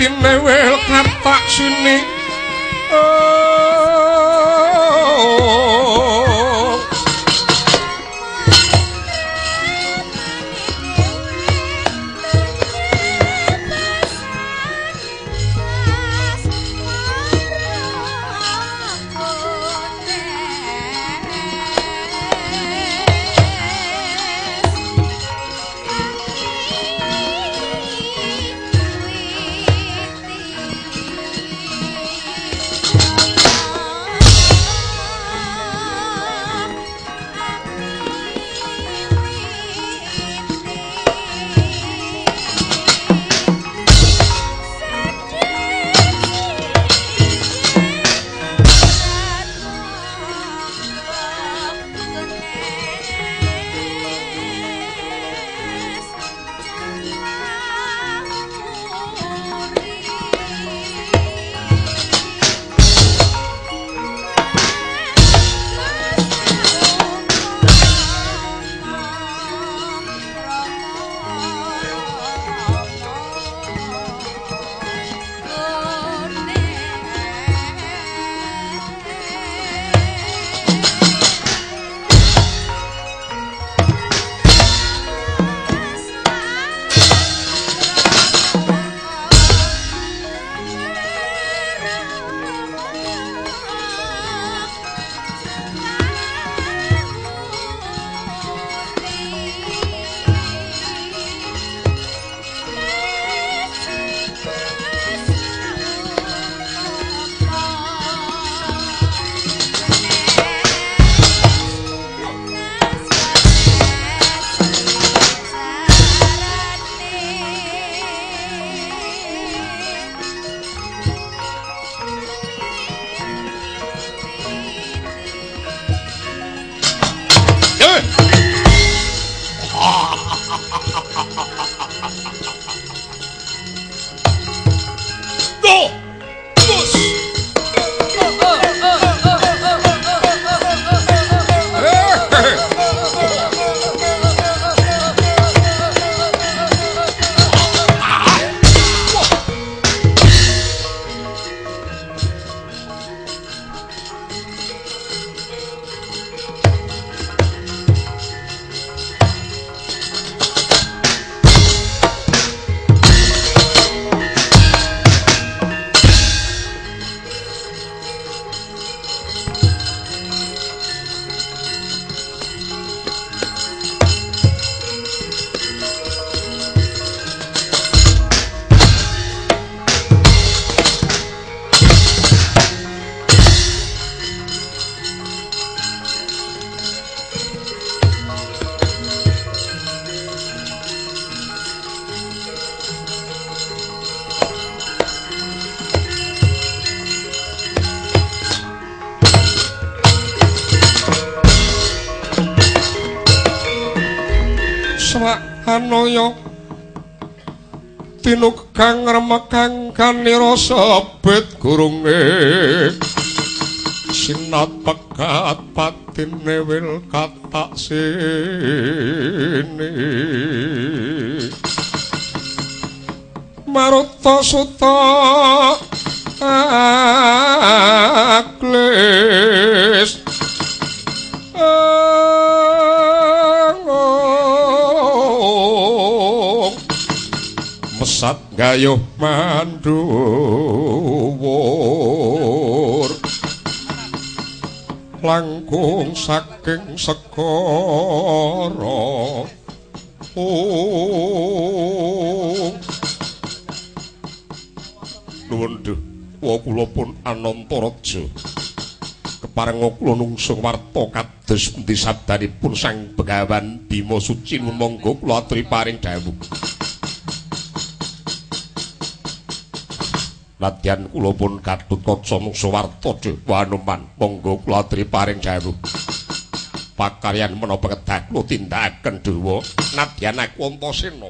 Patine wil katak sini. Hanaya tinugang remekang kanira sebet gurunge sinat pegat patine wil katak sini maruta suta aklis mesat gayuh mandhuwur langkung saking segara. Nuwun duh, kula pun Anantaraja. Keparenga kula nungsung warta kados pundi sabdanipun Sang Begawan Bima Suci nuwun monggo kula aturi paring dawuh. Nadyan kula pun Gatotkaca mungsu warta Dewa Anoman, monggo kula aturi paring dawuh. Pakaryan menapa kedah kula tindakaken dewa, nadyan aku Antasena.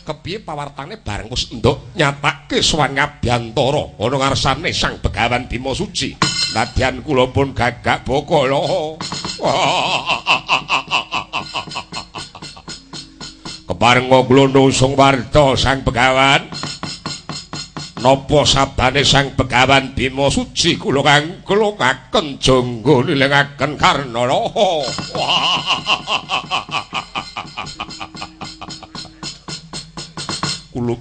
Kepiye pawartane bareng wis enduk nyatake sowan ngabyantara ana ngarsane Sang Begawan Bima Suci. Nadyan kula pun gagak bokala. Keparenga kula nungsung warta Sang Begawan. Napa sabane Sang Begawan Bima Suci kula kangglungaken jangga nilingaken karna. Kula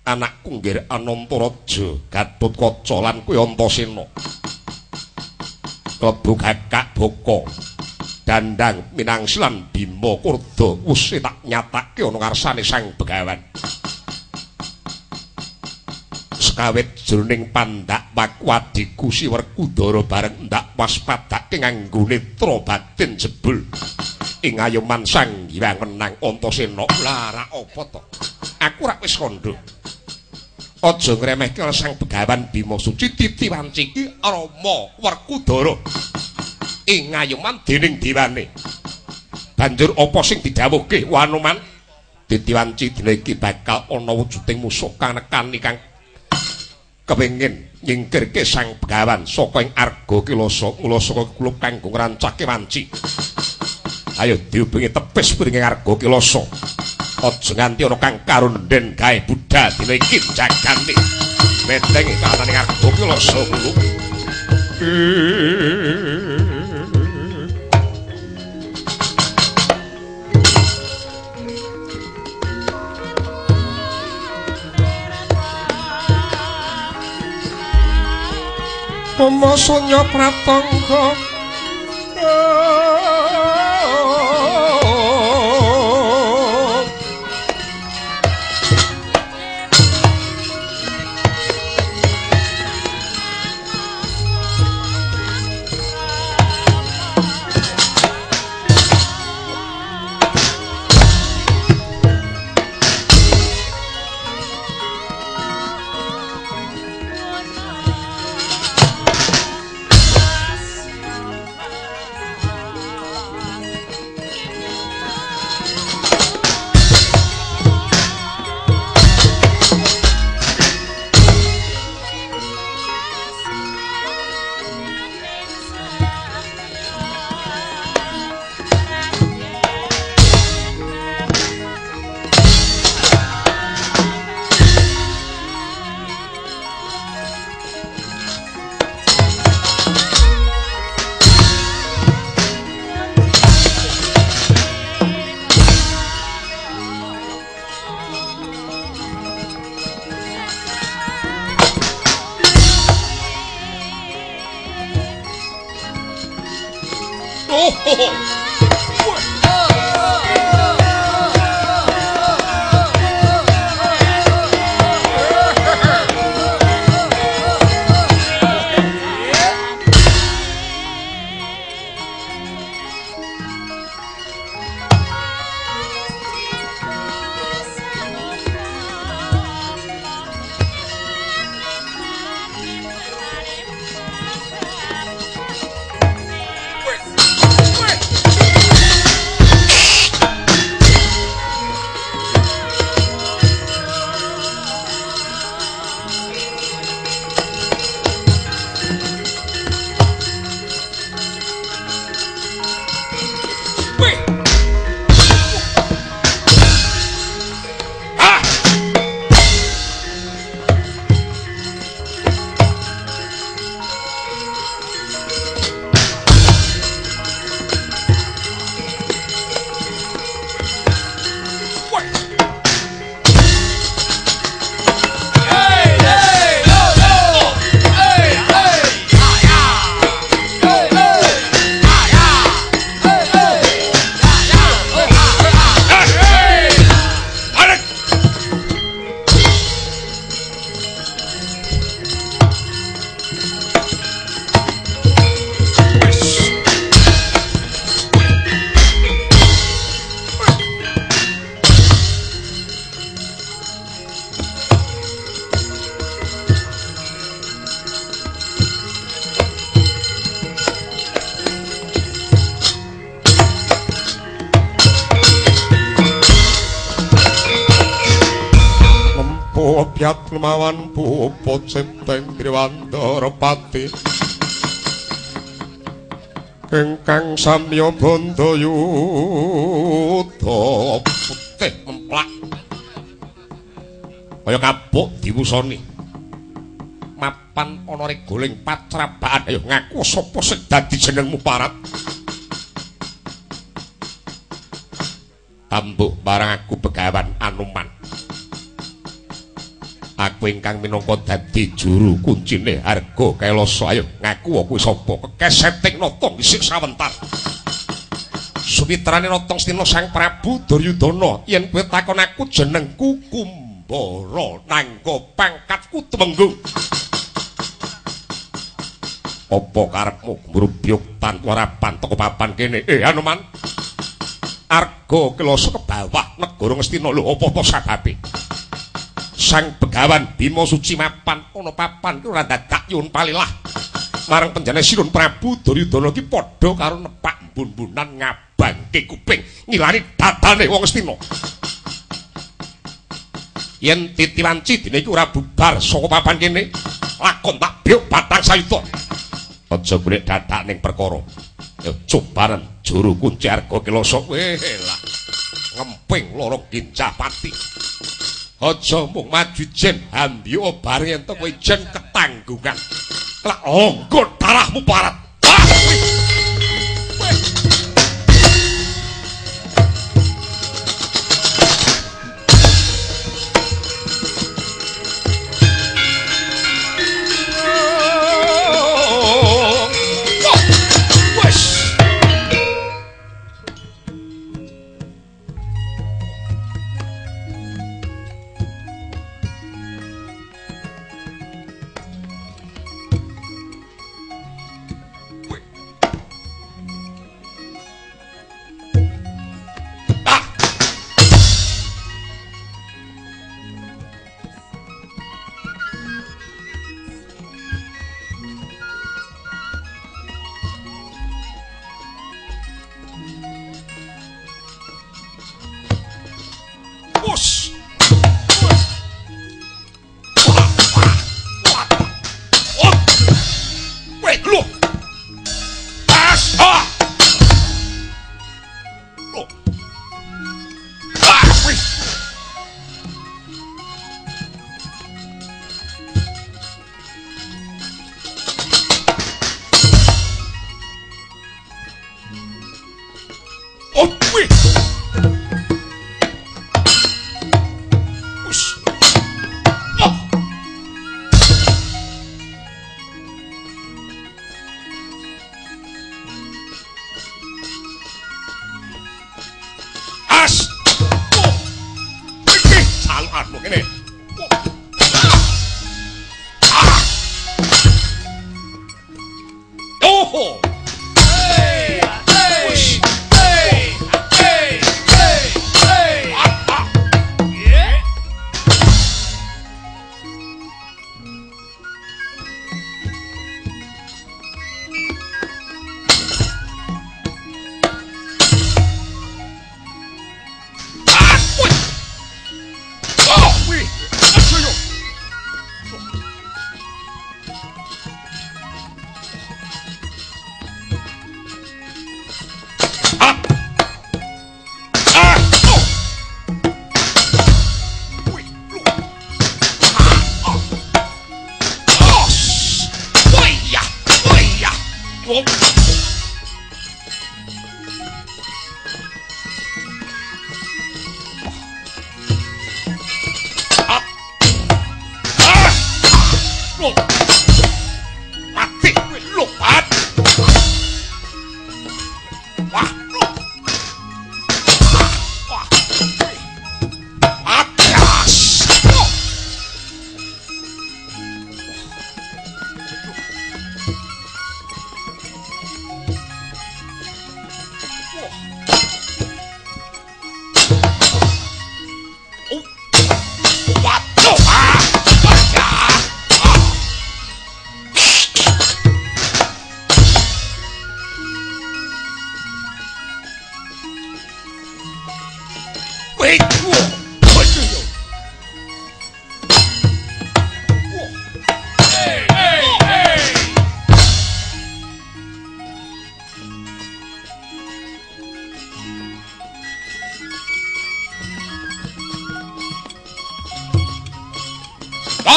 anakku nggir Anantaraja Gatotkaca lan kuwi Antasena. Klebu kakak baka dandang Minangsi lan Bima Kurda wis tak nyatake ana ngarsane Sang Begawan. Sekawit jroning pandak pakwadiku Si Werkudara bareng ndak waspadake nganggo netra batin jebul ing ayoman Sang Hyang Wenang Antasena. Lah rak apa to? Aku rak wis kandha. Aja ngremehke Sang Begawan Bima Suci titi wanci iki Rama Werkudara ing ayoman dening dewane. Banjur apa sing didhawuhke Wanoman? Titi wanci dina iki bakal ana wujuding musuh kang nekani kang kepengin nyingkirke Sang Begawan saka ing Arga Kilasa mula saka kula kanggo ngrancake wanci. Ayo diubengi tepis piring Arga Kilasa. Aja nganti ana kang karunden gawe budhal dina iki jagane. Beteng kahanane Arga Kilasa kulo. Mama sonya pratangga Mawan pupo cipteng Griwandarapati ingkang samya bandayuda putih memplak. Kaya kapuk diwusoni. Mapan ana regoling pacrabaan. Ayo ngaku sapa sing dadi jenengmu Parat? Tambuk marang aku Begawan Anoman. Aku ingkang minangka dadi juru kuncine Harga Kailasa. Ayo ngaku kuwi sapa? Kekeseting nata isih sawentar. Sumitrane Nata Ngastina Sang Prabu Duryudana, yen kowe takon aku jenengku Kumbara, nangga pangkatku Tumenggung. Apa karepmu ngrubyuk tanpa harapan teko papan kene? Anoman. Arga Kailasa kebawah negara Ngastina. Lho apa-apa sababe? Sang Begawan Bima Suci mapan ana papan ki ora dadak nyuwun palilah marang penjane Sinun Prabu Duryudana ki padha karo nepak mbun-mbunan ngabangke kuping ngilari dadane wong Ngastina. Yen titiwanci dene iki ora bubar saka papan kene, lakon tak byuk batang sayuta. Aja golek dadak ning perkara. Ya cobaran juru kunci Arga Kailasa. Weh lah ngemping loro gincah pati. Aja mung maju jen hambiyo bareng yen kowe jen ketanggungan. Lak anggo darahmu Parat.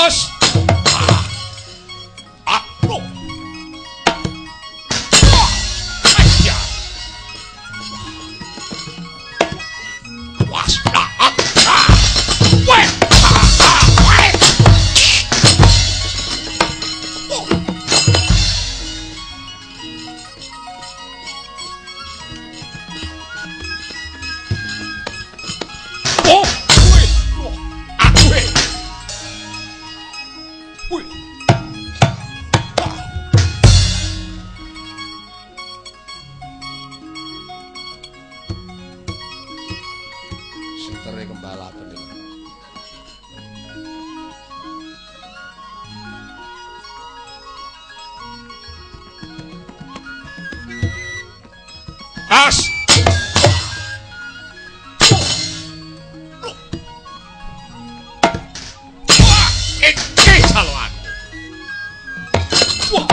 Os. Ah. Ah. Was. Ah. Ah. Weh. Ah. Weh. Oh. Oh. Weh. Ah. Weh. Wih. Setere kembalaken iki. As. Wah, iki caloan. Wah.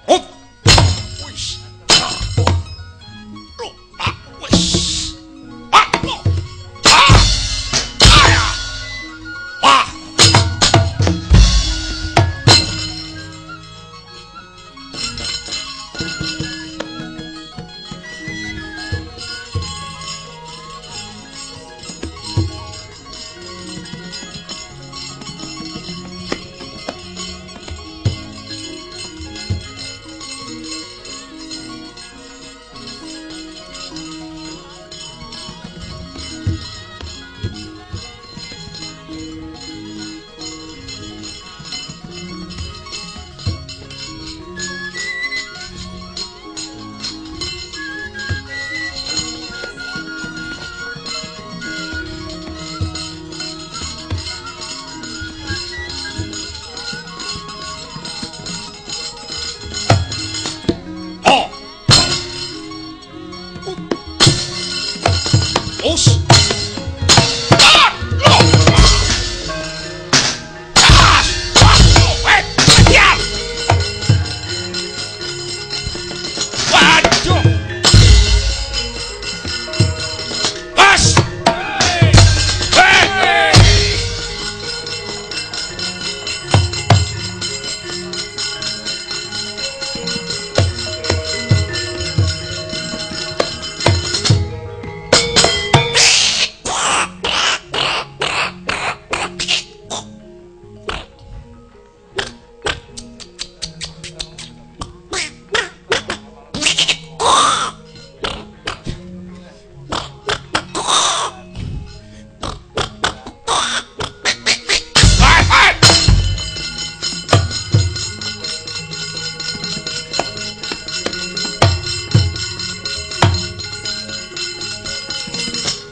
Oh. Wis. Ah, wis. Ah, ah. Ah. Wah. Oh. Os. Ah! Lo. Ah! Ah! Eh! Ya. Waduh. As. Eh! Ah!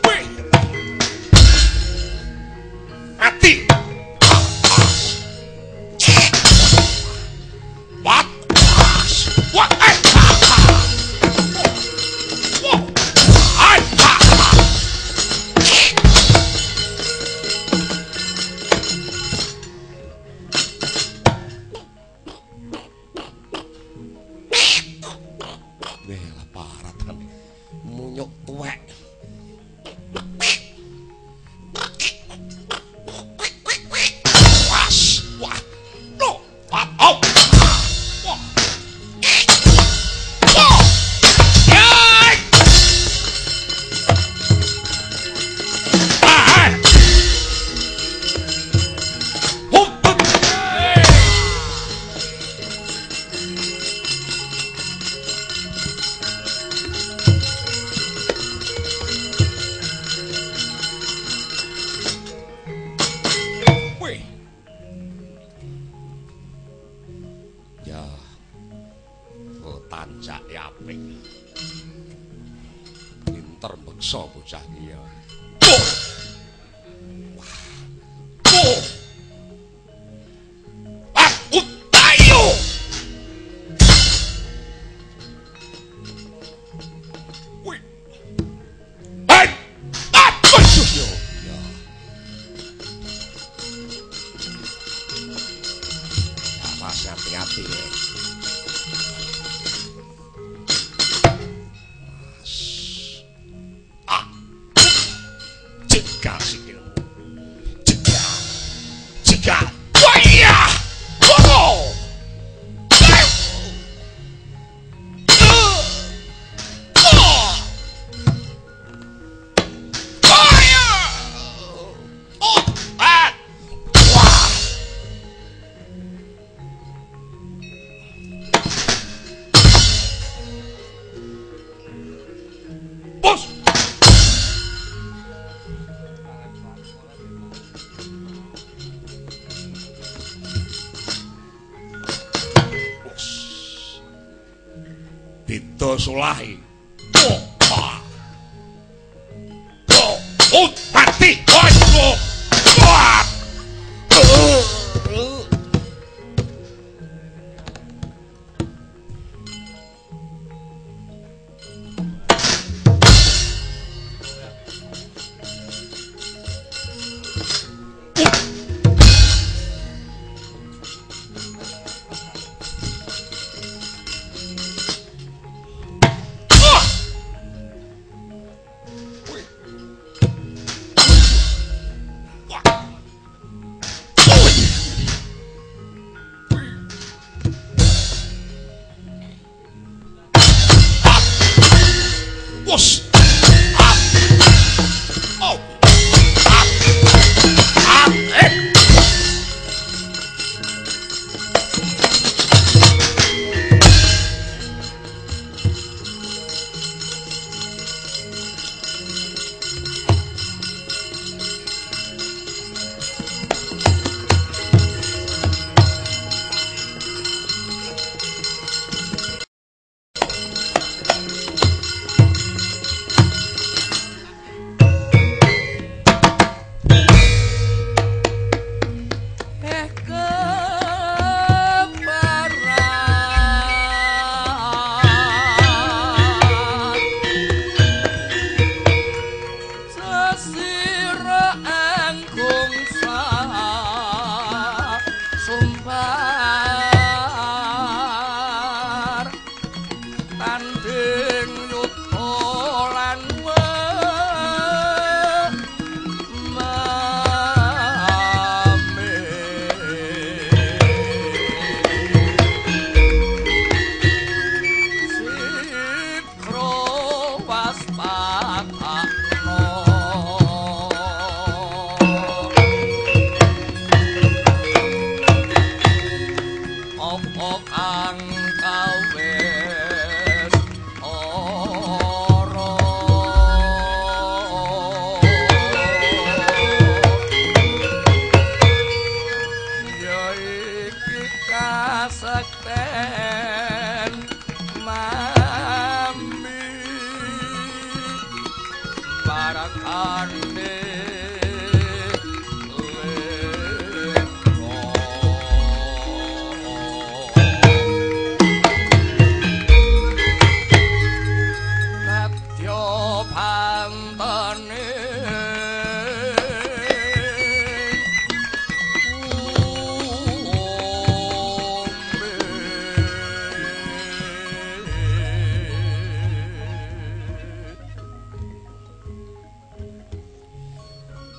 Wih. Mati. Wat. Wah. Eh. Wah. Ai. Weh, lah paratan. Munyuk tuwek. Was. Wah. No. Wat. Oh. Wah. Wah. Yai. Ah. Hup. Wih. Ya. Oh, tanjake apik. Pinter mbeksa bocah iki ya. Oh. Wah. Oh. Ah, utayo. Wih. Hai. Ah, yo. Ya. Ah. Jegal sikilmu. Jegal. Jegal. Wah iya. Oh. Beda sulahi. Oh, mati. Oh,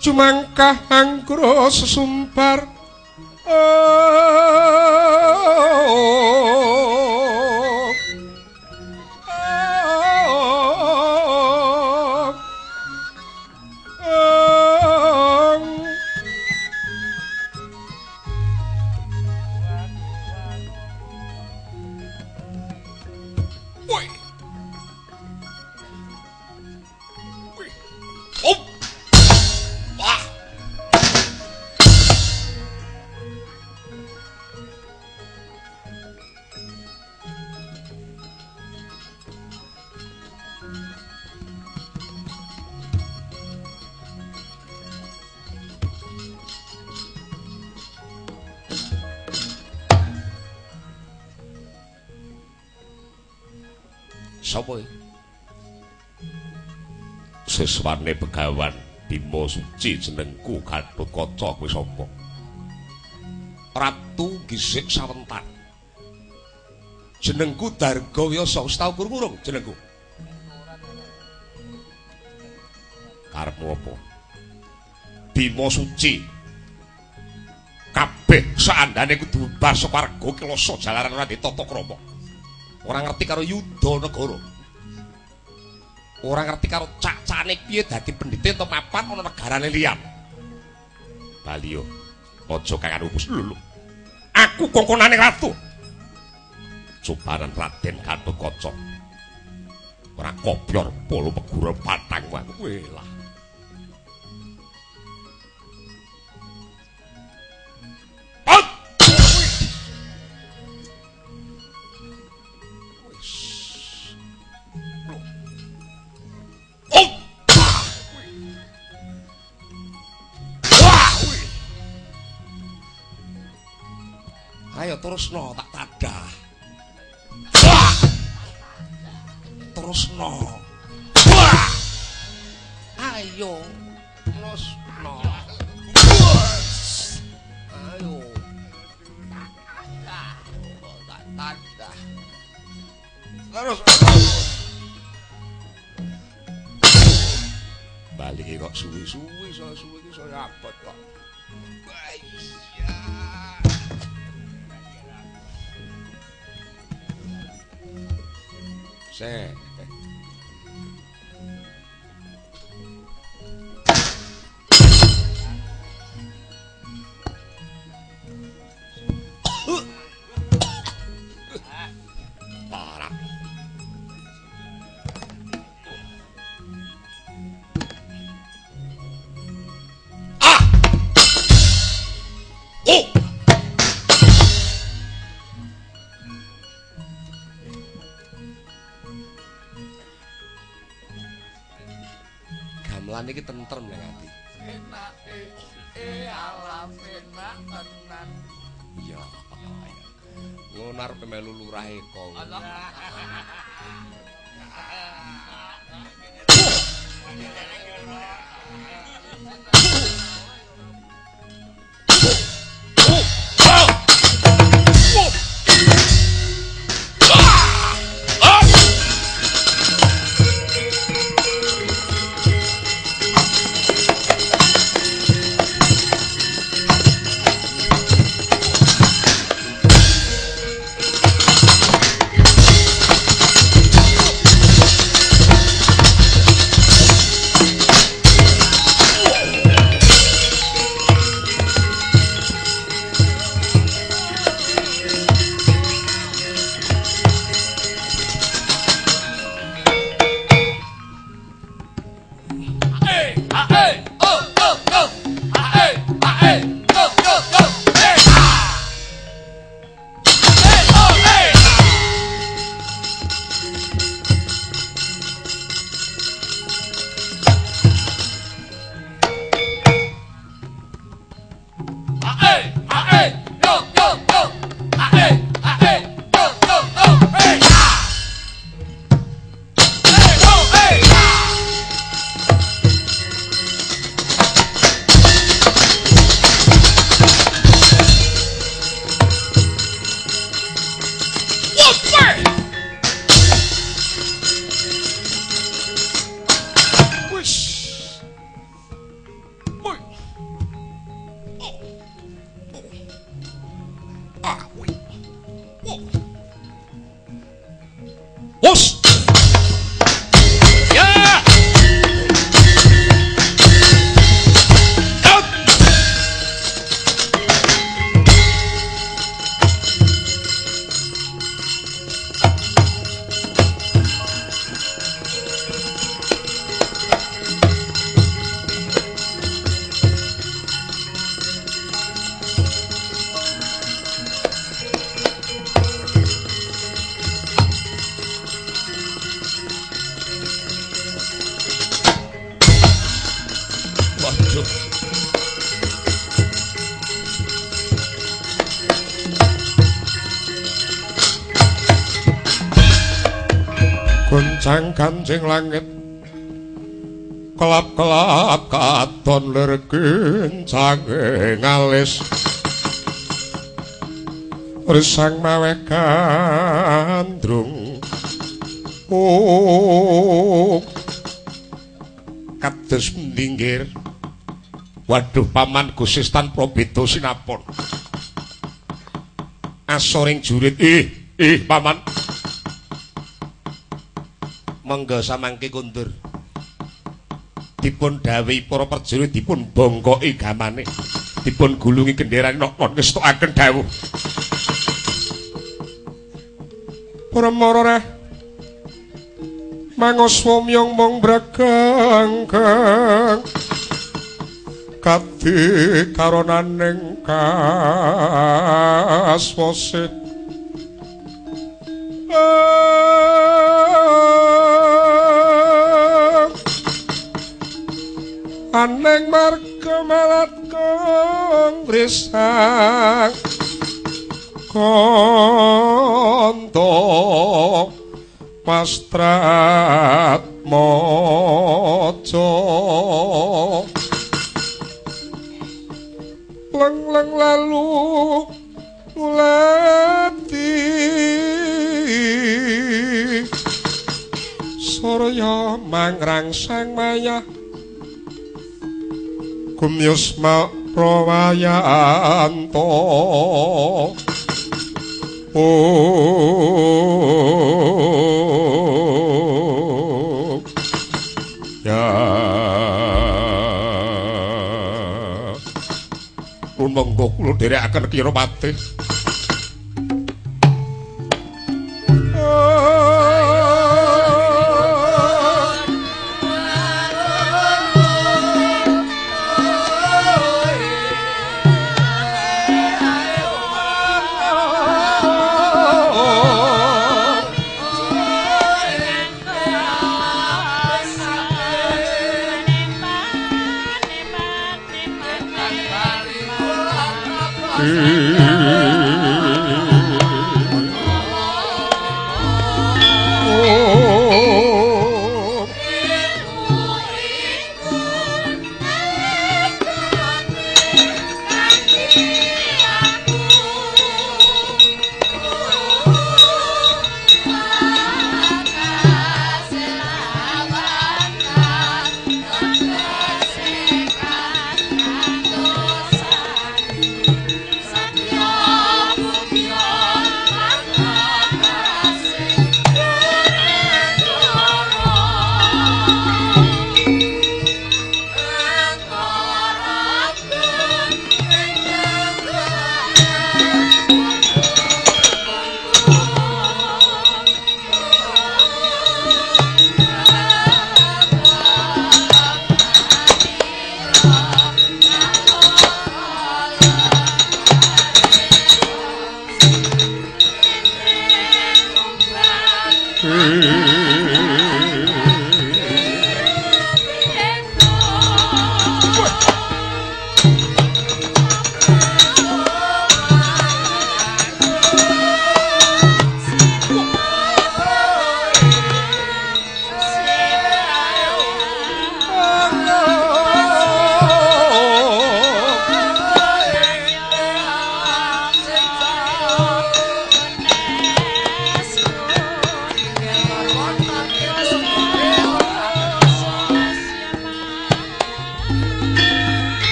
Cumangkah anggra sesumbar Sapa iki? Siswane Begawan Bima Suci jenengku Gatotkaca kuwi sapa? Ratu Gisik Sawentar. Jenengku Darga Wiyasa, wis tau krungu jenengku? Karepmu apa? Bima Suci. Kabeh saandane kudu bar swarga Kelasa jalaran ora ditata krama. Ora ngerti karo yuda negara. Ora ngerti karo cak-cakane piye dadi pendhita ento papan ana negarane liyan. Baliyo, aja kangen upus lho. Aku kongkonane ratu. Cobaran Raden Gatotkaca. Ora kopyor polo pegura patang aku. Welah. Ayo terusno tak tadah. Terusno. Ayo terusno. Ayo. Tak tadah. Terus. Balik kok suwi-suwi, suwi iki saya abot kok. Se. Parah. Ah. Oh. Gamelan iki tentrem ning ati. Enak alam enak tenan. Iya. Ngono arep melu lurah Eko. Goncang kancing langit kelap-kelap katon lir kincange ngalis. Resang maweh gandrung oh kados minggir. Waduh paman Gusistan Probeda sinapon asoring jurit. Ih paman, monggo samangke kundur. Dipun dawuhi para prajurit dipun bongkoki gamane, dipun gulungi genderane nok ngestokaken dawuh. Para reh mangoswa myong mong braganggang kadi karonaning kaswase aneng marga malat kong risang kanto pastrat maca leng-leng lalu ngulati surya mangrangsang maya gumyusma prawayanto. Oh, ya, monggo kula dherekaken Kirapati.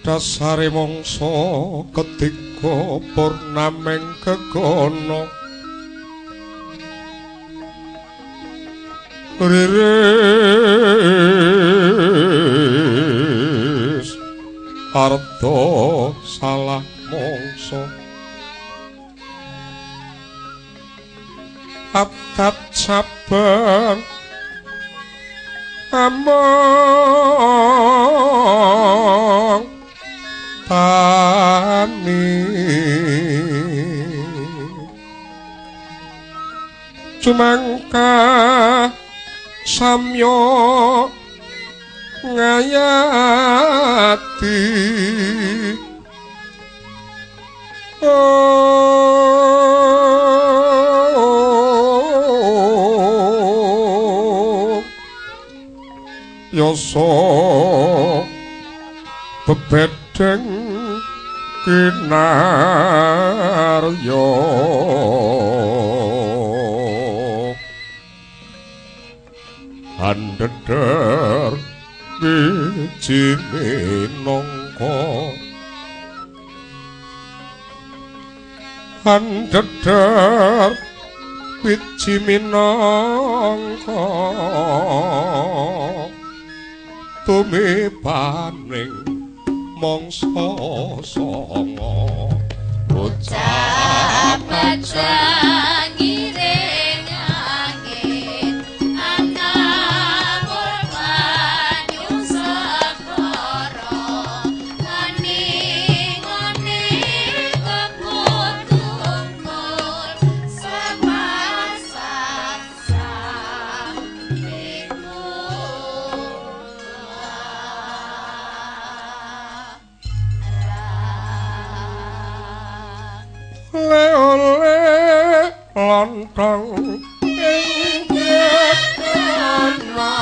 Dasare mangsa ketiga purnameng gegana riris arda salah mangsa adat saben among tani cumangka samya ngayati yasa bebedeng kinarya andhedher wiji minangka andhedher wiji minangka tumibaning mangsa sanga bocah bajang ngiring angin ana banyu segara ngene keputungkul sepasang iku. Ole lontong ing kana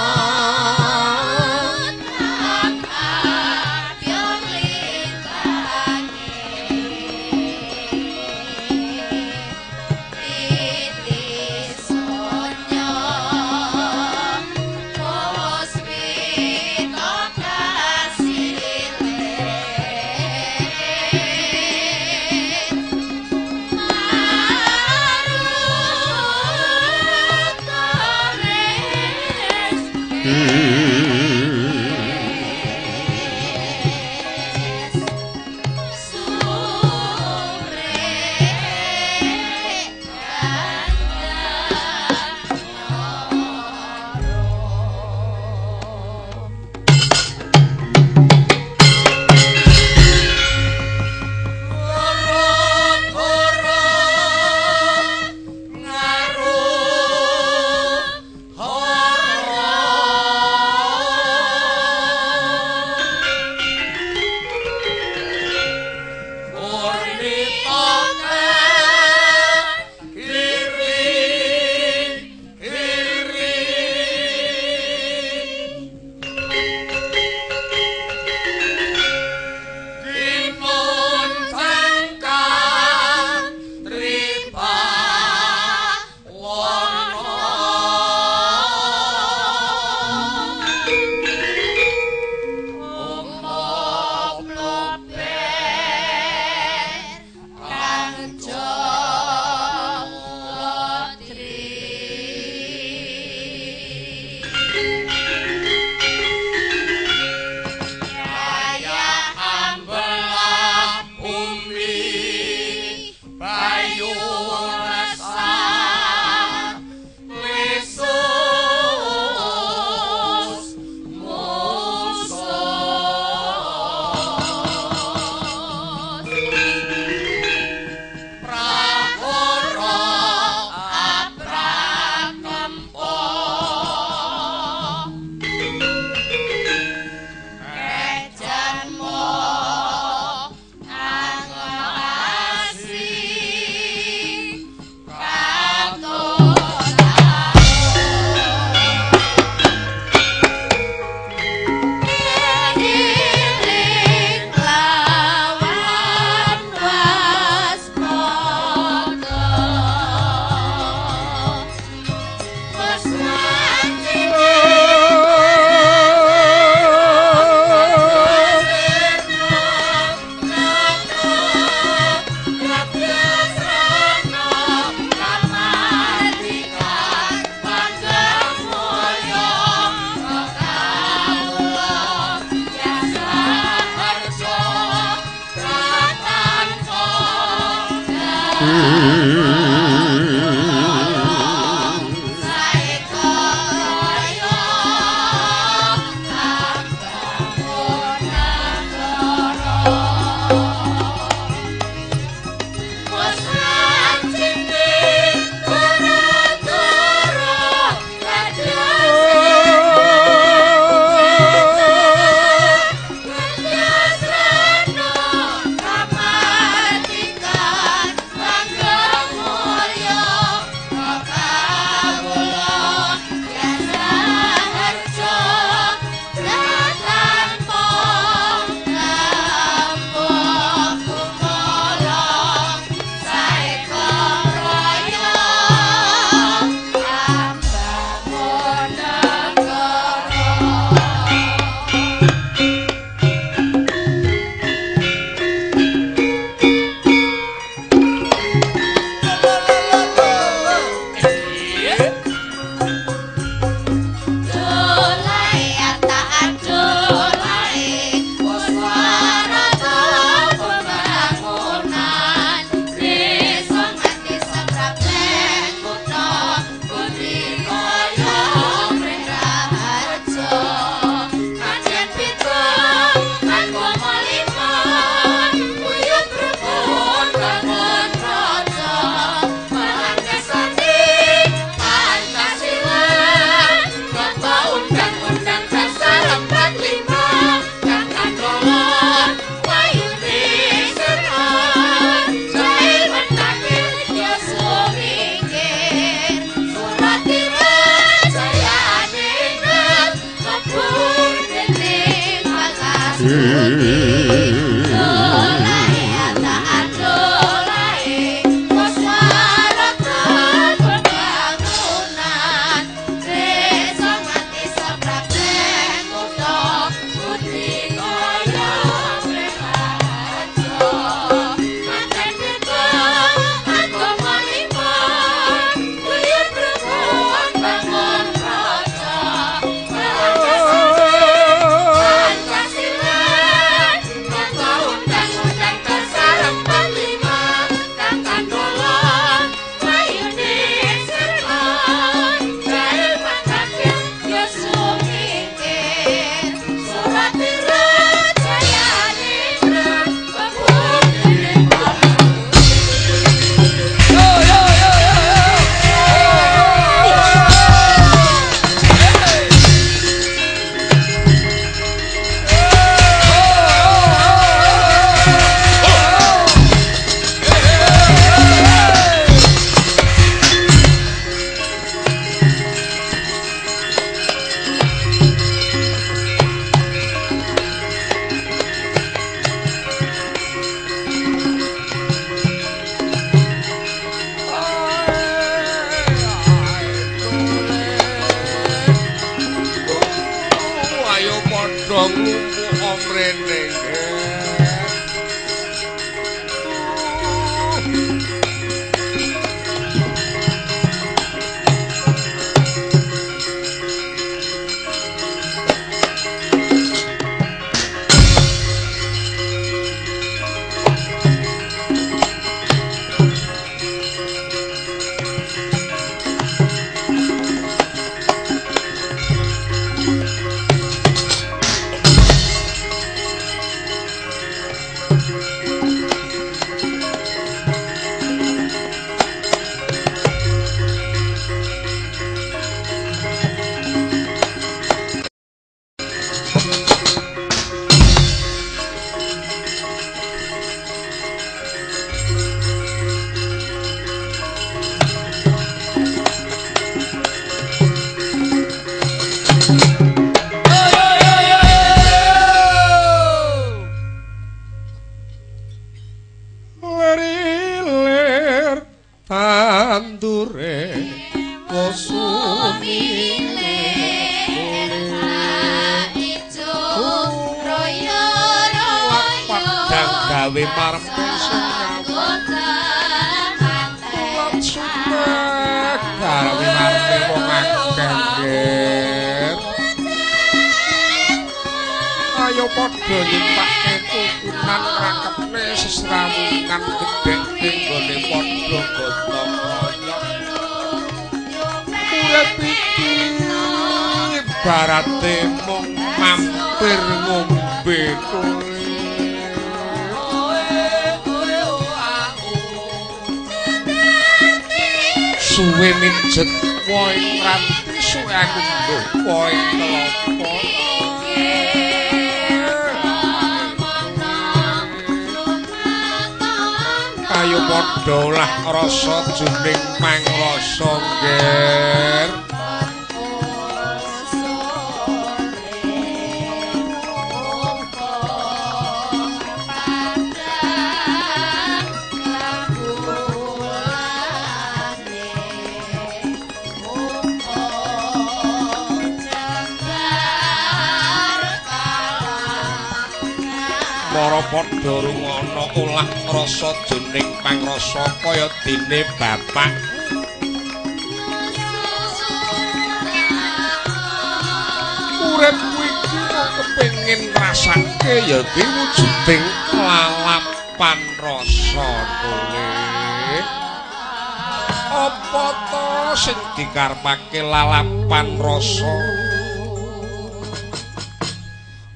Dikarepake lalapan rasa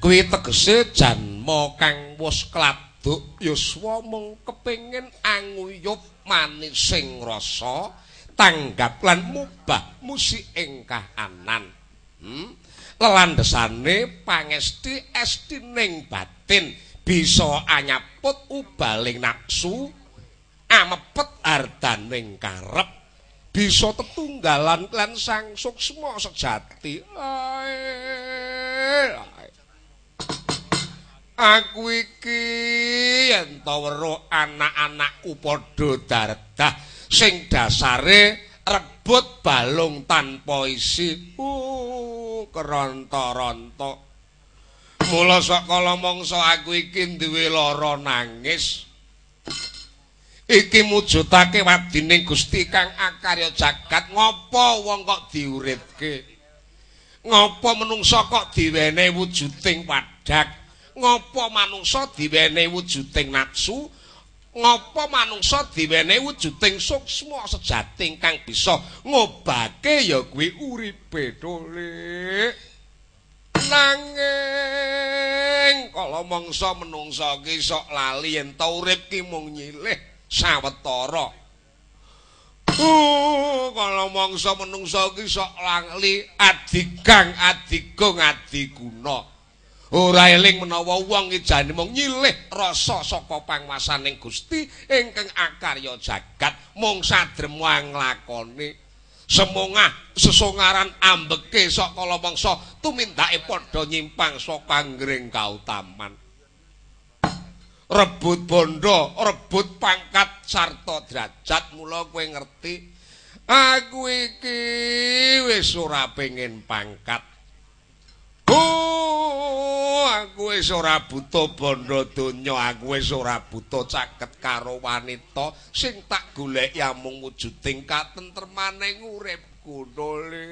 kuwi tegese janma kang wis kladuk yuswa mung kepengin anguyup manising rasa tanggap lan mubah musik ing kahanan. Lelandesane pangesti estining batin bisa anyaput ubaling nafsu amepet ardaning karep bisa tetunggalan lan sang suksma sejati. Aku iki yen ta weruh anak-anakku padha dardah sing dasare rebut balung tanpa isi. Keronto-ronto. Mula sakala mangsa aku iki duwe lara nangis. Iki mujudake wadining Gusti kang akarya jagat. Ngopo wong kok diuripke? Ngopo menungsa kok diwenehi wujuding wadak? Ngopo manungsa diwenehi wujuding nafsu? Ngopo manungsa diwenehi wujuding suksma sejati kang bisa ngobake ya kuwi uripe Dole. Nanging kala mangsa menungsa ki sok lali yen ta urip ki mung nyilih sawetara. Kala mangsa menungsa ki sok lali adigang adigung adiguna. Ora eling menawa wong iki jane mung nyilih rasa saka panguwasaning Gusti ingkang akarya jagat mung sadrema nglakoni. Semongah sesongaran ambeke saka mangsa tumindake padha nyimpang saka anggring kautaman. Rebut bondo, rebut pangkat sarta derajat. Mula kowe ngerti aku iki wis ora pengen pangkat. Aku wis ora butuh bondo donya, aku wis ora butuh caket karo wanita. Sing tak goleki amung wujuding katentremaning uripku. Dole.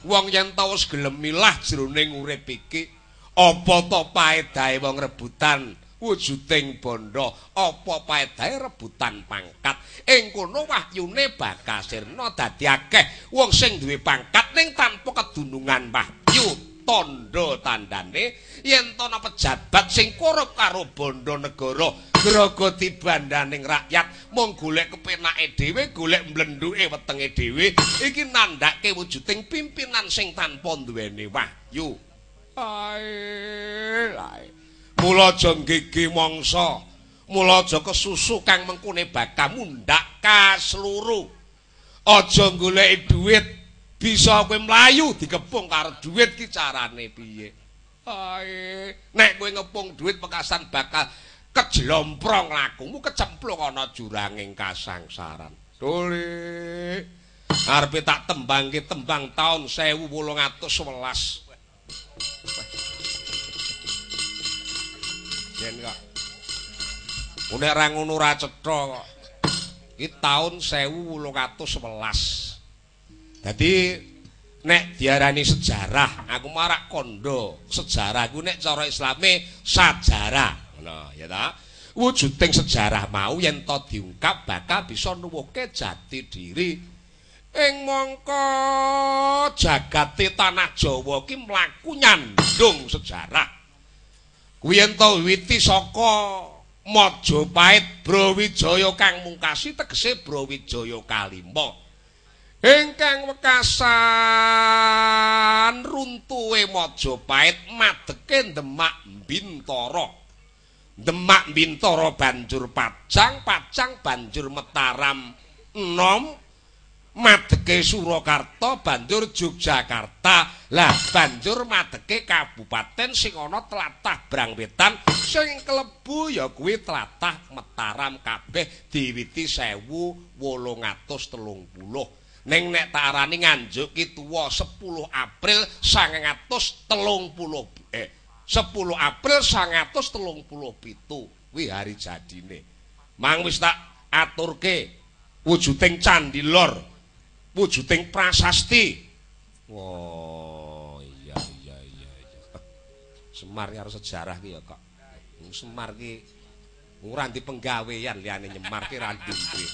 Wong yen ta wis gelem milah jroning urip iki, apa to paedahe wong rebutan wujuding bondo, apa paedahe rebutan pangkat? Ing kono wahyune bakal sirna dadi akeh wong sing duwe pangkat ning tanpa kedunungan wahyu. Tandha tandane yen ana pejabat sing korup karo bondo negara, grogoti bandaning rakyat mung golek kepenake dhewe, golek mblendhuke wetenge dhewe, iki nandhake wujuding pimpinan sing tanpa duweni wahyu. Ae, ae. Mula aja nggege mangsa, mula aja kesusu kang mengkone bakal mundhak kasluru. Aja goleki dhuwit, bisa kowe mlayu dikepung karo dhuwit ki carane piye? Ae, nek kowe ngepung dhuwit pekasan bakal kejlomprong lakumu, kecemplung ana juranging kasangsaran. Dole. Arepe tak tembangke tembang taun 1811. Yen kok nek ra ngono ra cetha kok. Iki taun 1811. Dadi nek diarani sejarah, aku marak kandha. Sejarah ku nek cara Islame sajarah. Ngono ya ta. Wujuding sejarah mau yen ta diungkap bakal bisa nuwuhke jati diri. Ing mangka jagate tanah Jawa ki mlaku nyandung sejarah. Kuwi yen ta wiwiti saka Majapahit Brawijaya kang mungkasi tegese Brawijaya kalima. Ingkang wekasan runtuhe Majapahit madeke Demak Bintara. Demak Bintara banjur Pajang, Pajang banjur Mataram enom, madeke Surakarta banjur Yogyakarta. Lah banjur madeke kabupaten sing ana tlatah Brangwetan sing klebu ya kuwi tlatah Mataram kabeh diwiti 1830. Ning nek tak arani Nganjuk ki tuwa 10 April 930 10 April 937 kuwi hari jadine. Mang wis tak aturke wujuding Candi Lor, wujuding prasasti. Wah, iya iya iya iya. Semar karo sejarah ki ya kok. Semar ki ora ndi penggawean liyane nyemar ki ra duwe.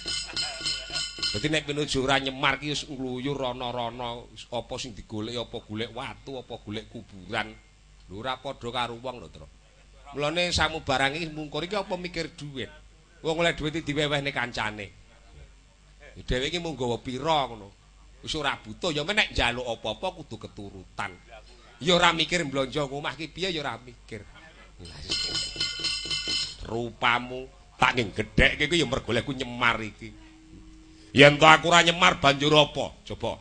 Dadi nek pinuju ora nyemar ki wis ngluyur rana-rana, apa sing digoleki, apa golek watu, apa golek kuburan. Lho ora padha karo wong lho, Tru. Mulane samubarang iki mungkur iki apa mikir dhuwit. Wong oleh dhuwit iki diwewehne kancane. Dhewe iki mung nggawa pira ngono. Wis ora butuh ya men nek njaluk apa-apa kudu keturutan. Ya ora mikir mblonjo omah ki piye ya ora mikir. Rupamu tak nging gedhekke iki ya mergo lek ku nyemar iki. Yen to aku ora nyemar banjur apa? Coba.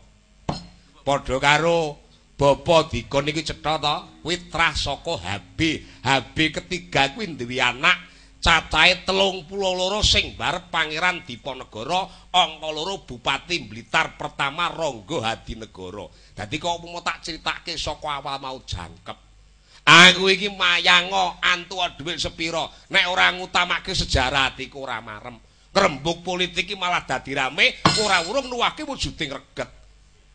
Padha karo Bapa Dikon iki cetha to, kuwi trah saka HB. HB ketiga kuwi duwe anak cacahe 32 sing barep Pangeran Diponegoro, angka 2 Bupati Blitar pertama Rangga Hadinegara. Dadi kok umpama tak critake saka awal mau jangkep. Aku iki mayango antu dhuwit sepira, nek ora ngutamake sejarah atiku ora marem. Ngrembug politik iki malah dadi rame, ora urung nuwahke wujuding reget.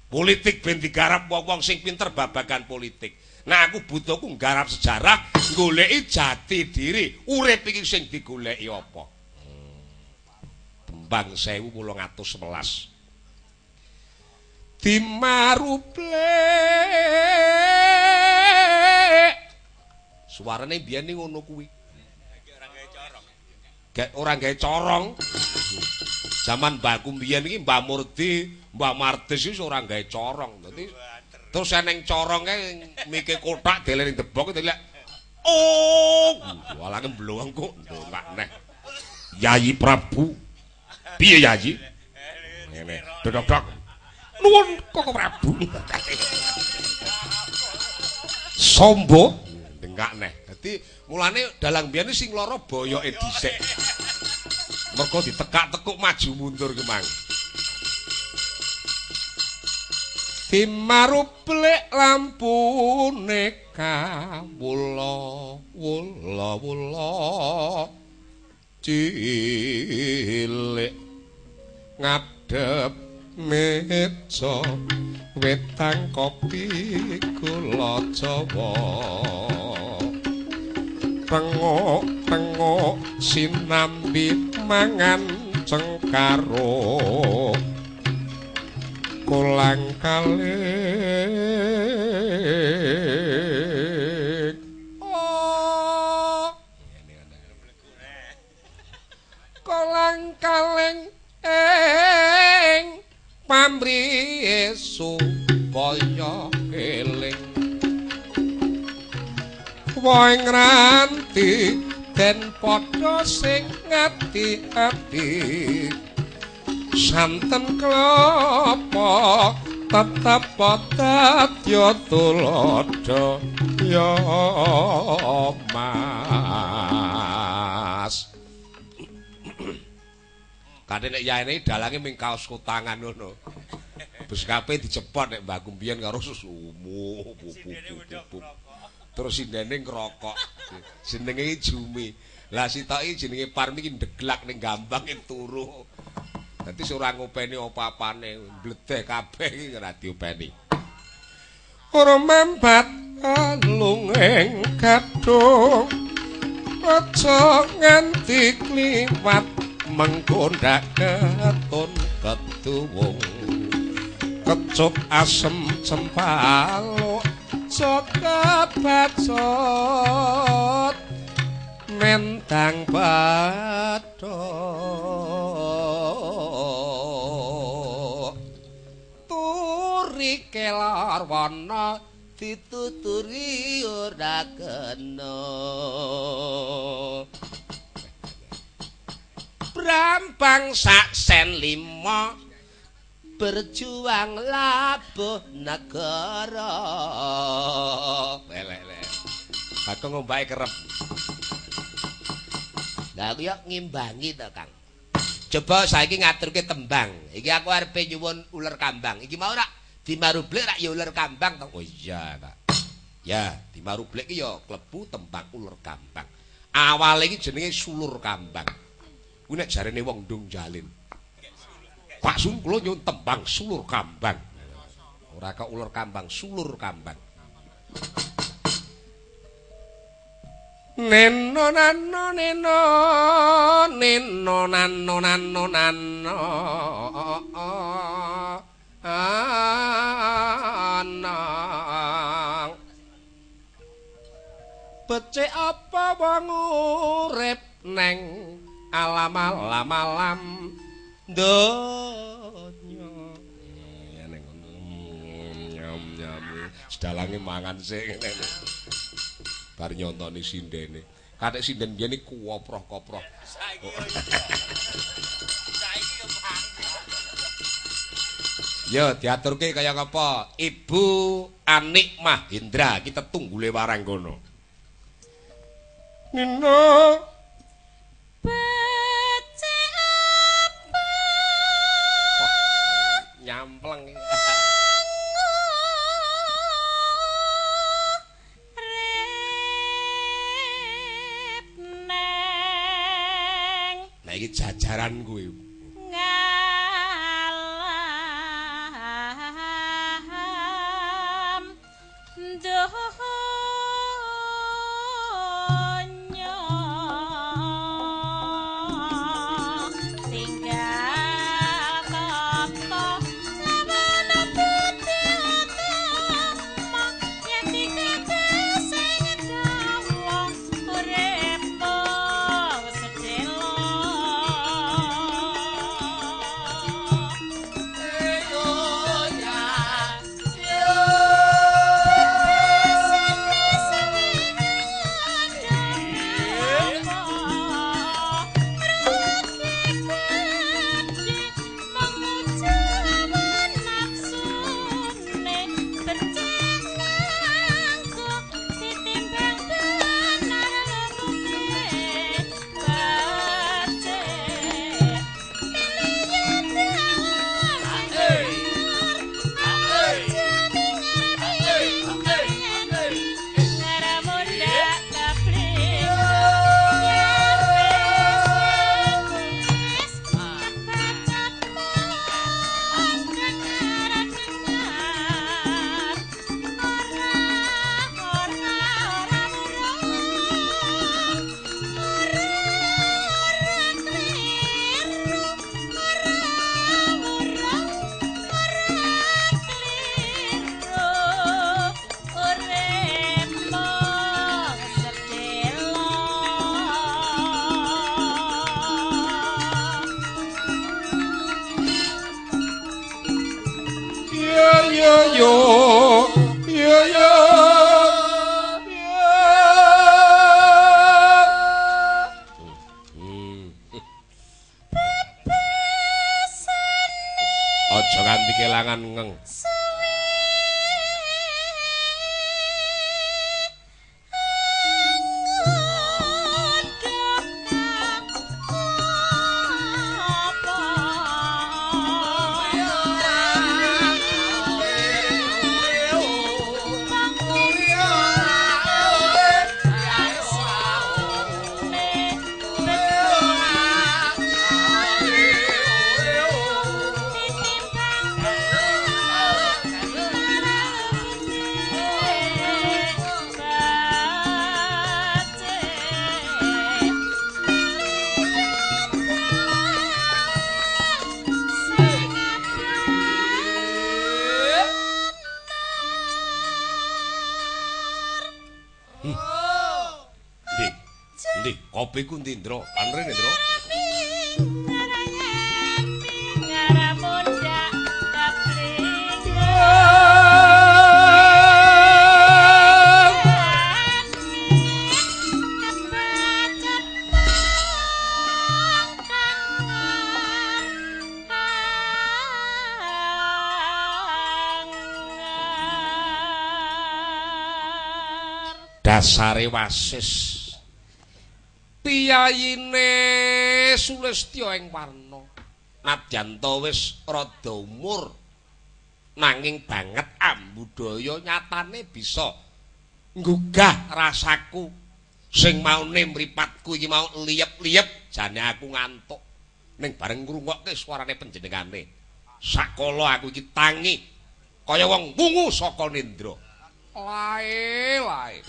Politik ben digarap wong-wong sing pinter babagan politik. Nah aku butuhku nggarap sejarah, goleki jati diri. Urip iki sing digoleki apa? Tembang 1811. Dimarublek. Suarane biyen ngono kuwi. Gek ora gawe corong. Zaman mbahku biyen iki Mbah Murdi, Mbah Mardis iki ora gawe corong. Dadi terus eneng corong kae mike kothak dele ning debok delek. Oh, walange mblowong kok ndongak neh. Yayi Prabu. Piye Yayi? Ngene, dodok-dok. Nuwun Koko Prabu. Sombo ndengak neh. Dadi mulane dalang biyen sing lara boyoke dhisik. Mergo ditekak-tekuk maju mundur ki mang. Timarublek lampune kawula wula wula cilik ngadhep meja wetang kopi gula Jawa tengok-tengok sinambi mangan cengkaro kolang kaling oh kolang kaling ing pamrihe supaya eling woe ngranti den padha sing ngati-ati santen klapa tetep dadya tuladha ya Mas. Kate nek yaene dalange ming kaos kotangan ngono. Bes kabeh dicepot nek mbahku mbiyen karo susumu. Terus sindene ngrokok. Jenenge iki Jumi. Lah sitoke jenenge Parmi iki ndeglak ning gambang turu. Dadi ora ngopeni apa-apane, bledeh kabeh iki ora diopeni. Ora mambat alunging gadhung aja nganti kliwat mengko ndak ketun keduwung. Kecup asem cempaluk aja kebacut mentang bathuk turi kelor wana dituturi ora kena. Brambang sak sen 5 berjuang labuh negara. Lele. Aku ngombake kerep. Lah aku yo ngimbangi to, Kang. Coba saiki ngaturke tembang. Iki aku arepe nyuwun uler kambang. Iki mau rak dimarublek rak ya uler kambang to. Oh iya, Pak. Ya, dimarublek iki ya klebu tembang uler kambang. Awale iki jenenge sulur kambang. Kuwi nek jarene wong ndung jalin. Pak Sun kula nyuwun tembang sulur kambang. Ora kok uler kambang, sulur kambang. Neno nano neno neno nano nano nano anang becik apa wong urip neng alam alam alam donya. Ya ning ngono nyam nyam sedalange mangan sik ngene. Bar nyontoni sindene. Kathek sinden biyen iki kuwoproh-koproh. Saiki yo Yo diaturke kaya ngapa? Ibu Anik Mahendra kita tunggule Waranggono. Nina becik apa nyampleng. Nah iki jajaran kuwi. Ngalam donya tinggal tata lawan putih utama yen dikaca sing dawa urip mung sedelo. Yo yo yo. Aja nganti kelangan ngeng. Ndi, kopiku ndi, Ndra? Anrene, Ndra. Dasare wasis piyayine Sulistya ing warna nadyan ta wis rada umur nanging banget ambudaya nyatane bisa nggugah rasaku sing maune mripatku iki mau liyep-liyep jane aku ngantuk ning bareng ngrungokke suarane panjenengane sakala aku iki tangi kaya wong wungu saka nindra. Lae lae.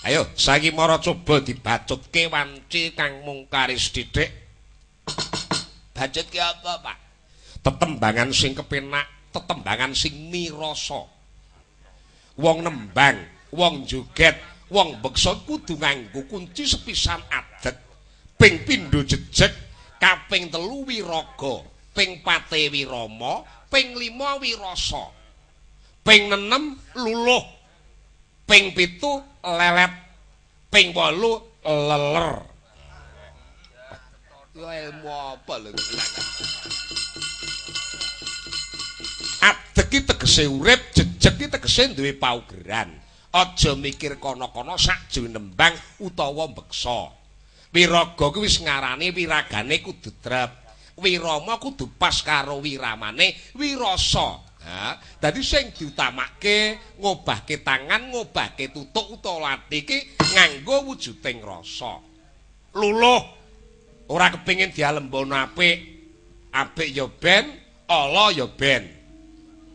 Ayo saiki mara coba dibacutke wanci kang mungkari sithik. Bacutke apa, Pak? Tetembangan sing kepenak, tetembangan sing mirasa. Wong nembang, wong joget, wong beksa kudu nganggo kunci sepisan adeg. Ping pindho jejeg, kaping telu wiraga, ping pate wirama, ping lima wirasa, ping nenem luluh, ping 7 lelet, ping 8 leler. Ya ilmu apa lho? ki tegese urip, jejeg ki tegese duwe paugeran. Aja mikir kono-kono sakjroning nembang utawa mbeksa. Wiraga ki wis ngarani wiragane kudu trep. Wirama kudu pas karo wiramane wirasa. Ha, dadi sing diutamake ngobahke tangan, ngobahke tutuk utawa ati ki nganggo wujuding rasa. Luluh ora kepengin dialembono apik. Apik ya ben, ala ya ben.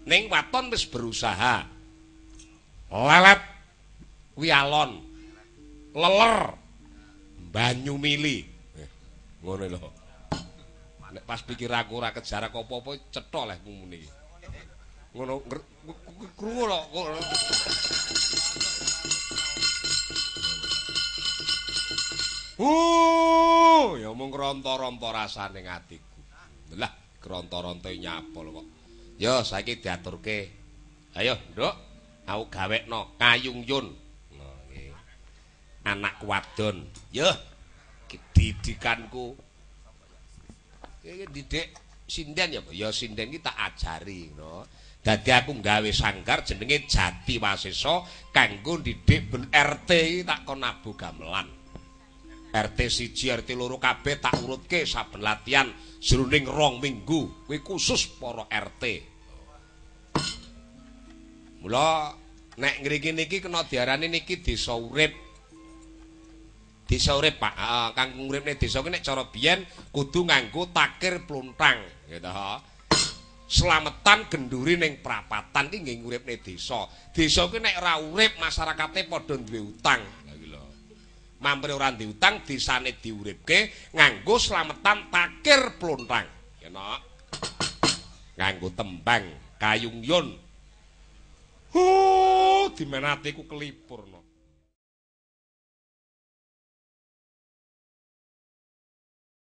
Ning waton wis berusaha. Lelet kuwi alon. Leler banyu mili. Ngono lho. Nek pas pikir aku ora kejar apa-apa cetha leh muni. Ngono krungu lho. Ya mung ronta-ronta rasane atiku. Lah, ronta-ronta nyapa lho kok. Ya saiki diaturke. Ayo, Nduk, aku gawekno kayung yun. Nah, nggih. Anak wadon. Yo, didikanku. Iki didik sinden ya, ya sinden iki tak ajari ngono. Dadi aku gawe sanggar jenenge Jati Wasesa kanggo ndidik ben RT iki tak kon nabuh gamelan. RT 1, RT 2 kabeh tak urutke saben latihan jroning 2 minggu. Kuwi khusus para RT. Mula nek ngriki niki kena diarani niki desa urip. Desa urip, Pak. Heeh, kanggo nguripne desa ki nek cara biyen kudu nganggo takir pluntang, gitu. Slametan genduri ning prapatan ki nggih nguripne desa. Desa ki nek ora urip masyarakate padha duwe utang. Lha iki lho. Mampir ora duwe utang, desane diuripke nganggo slametan takir pluntang. Ya nok. Nganggo tembang kayung yun. Dimenate ku kelipur.